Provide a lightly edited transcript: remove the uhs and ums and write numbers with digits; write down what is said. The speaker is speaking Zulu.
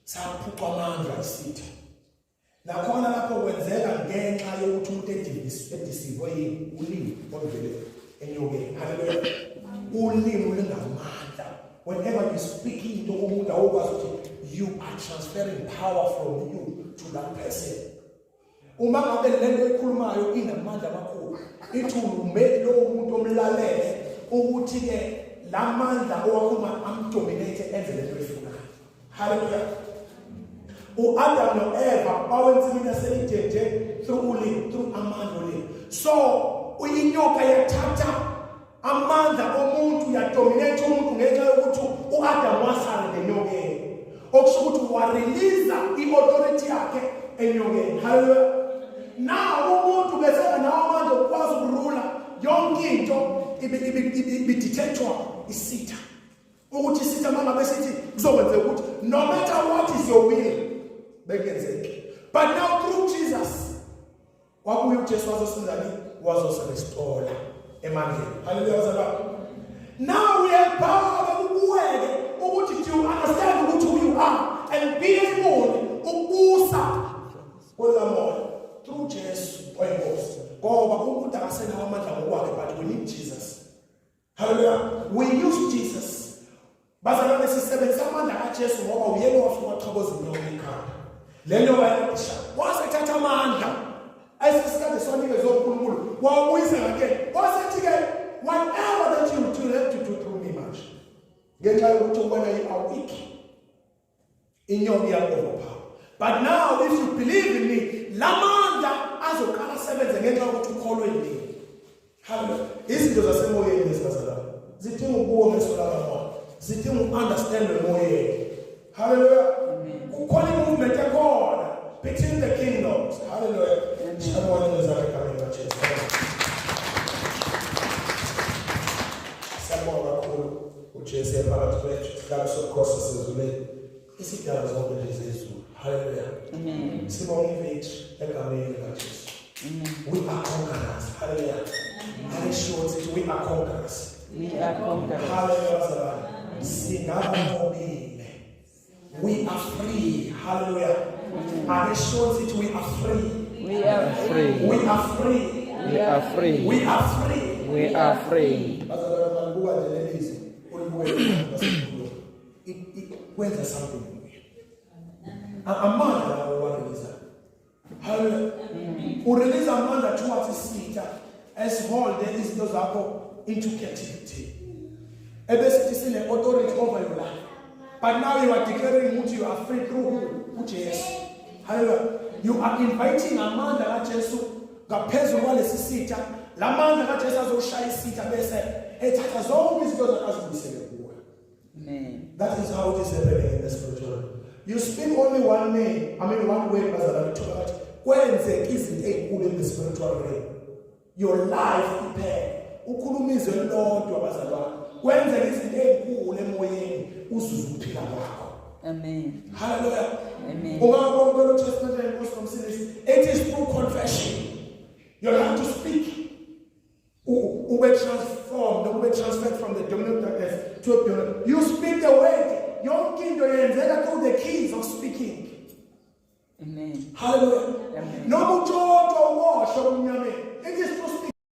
Saphucwa amandla isitha. Nakhona lapho kwenzeka ngenxa yokuthi umuntu edisivwe yini ulimi oluvele enyokeni. Haleluya. Ulimi lingamandla. Whenever you speak into kumuntu awukwazi ukuthi you are transferring power from you to that person. Uma ngabe lento ekhulumayo inamandla amakhulu, ithi ume lowo muntu omlalele ukuthi ke lamandla owakhuluma amdominate enze lento oyifunayo. Hallelujah. uAdam noEva bawensimini yase-Eden nje through ulimi, through amandla olimi. So inyoka yathatha amandla omuntu yadominate umuntu ngenxa yokuthi uAdam wasala nenyokeni. Okusho ukuthi warelease iauthority yakhe enyokeni. Hallelujah. Now umuntu bese nawo amandla okwazi ukurula yonke into ibi-detectwa isitha. Ukuthi isitha mangabe sithi kuzokwenzeka ukuthi no matter what is your will bekenzeke. But now through Jesus wabuya uJesu wazosenzani wazoserestola emandleni. Hallelujah bazalwane. Now we have power kukuweke ukuthi do you understand ukuthi who you are and be able ukubusa kwekamoya through Jesu oyinkosi. Ngoba umuntu akasenawo amandla ngokwakhe but we need Jesus. Hallelujah. We use Jesus. Bazalwane sisebenzisa amandla kaJesu ngoba uyena owafika wachoboza inyoka ekhanda. Le nyoka yadisha. Wasethatha amandla ayesesikade siwanikezwe uNkulunkulu wawabuyisela ke. Wasethi ke whatever that you do you have to do through me manje. Ngenxa yokuthi wena you are weak. Inyoka iyaku-overpower. But now if you believe in me, lamandla azoqala asebenze ngenxa yokuthi ukholwe yimi. Hallelujah. Izinto zasemoyeni lezi bazalwane zidinga ukubuka ngeso lakamoya. Zidinga uku-understand emoyeni. Hallelujah. Kukhona i-movement ekhona between the kingdoms. Hallelujah. Shabona ngezakhe egameni kaJesu. Siyabonga kakhulu. uJesu ephakathi kwethu isihlalo sobukhosi sasezulwini isidalo zonke nje zezulu haleluya amen sibonga ivictory egameni likaJesu amen we are conquerors haleluya alisho ukuthi we are conquerors we are conquerors haleluya bazalwane singabanqobile we are free haleluya alisho ukuthi we are free we are free we are free we are free we are free we are free bazalwane balibuka nje lelizwe ulibuke kwenza something kuye amandla lawo warelease haleluya urelease amandla towards isitha esiholde izinto zakho into captivity ebesithi sine authority over your life but now you are declaring ukuthi you are free through uJesu haleluya you are inviting amandla kaJesu ngaphezulu kwalesi sitha lamandla kaJesu azoshaya isitha bese ethatha zonke izinto zakhe azibuyisele kuwe. Amen. That is how it is happening in the spiritual realm. You speak only one name, I mean one word bazalwane thola ukuthi kwenzeka izinto ezinkulu in the spiritual realm. Your life iphele. Ukhuluma izwi elilodwa bazalwane. Kwenzeka izinto ezinkulu emoyeni uzuze ukuphila kwakho. Amen. Hallelujah. Amen. Uma kwamukela uJesu njengenkosi nomsindisi, it is through confession. You have to speak. Ube transformed, ube transferred from the domain of darkness to a domain. You speak the word. Yonke into yenzeka through the keys of speaking. Amen. Hallelujah. Amen. Noma utshontshwa uboshwe kumnyameni.